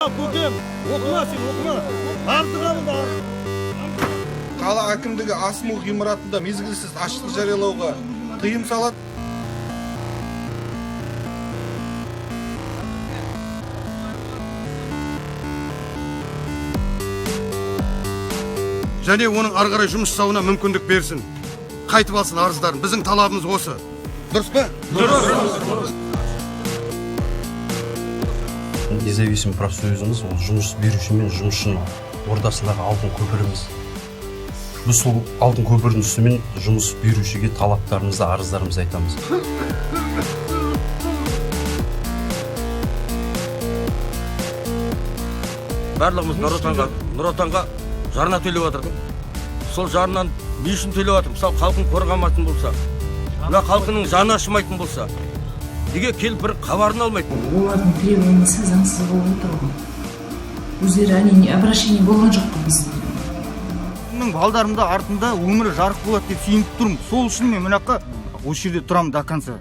Көкем, оқыма, сен оқыма. Арызды қабылда. Қала әкімдігі АСМУ ғимаратында мезгілсіз аштық жариялауға тыйым салады. Және оның ары қарай жұмыс жасауына мүмкіндік берсін, қайтып алсын арыздарын. Біздің талабымыз осы, дұрыс па? Независимый профсоюзымыз ол жұмыс беруші мен жұмысшының ортасындағы алтын көпіріміз. Біз сол алтын көпірдің үстімен жұмыс берушіге талаптарымызды, арыздарымызды айтамыз. Барлығымыз Нұр Отанға жарна төлеп жатырдық. Сол жарнаны не үшін төлеп жатыр? Мысалы, халқын қорғамайтын болса, мына халқының жаны ашымайтын болса, неге келіп бір хабарын алмайды? Олардың требованиясы заңсыз болып отыр ғой. Өздері, они не обращение болған жоқ қой бізде. Менің балдарым да артында өмірі жарық болады деп сеніп тұрмын. Сол үшін мен мына жаққа, осы жерде тұрамын до конца.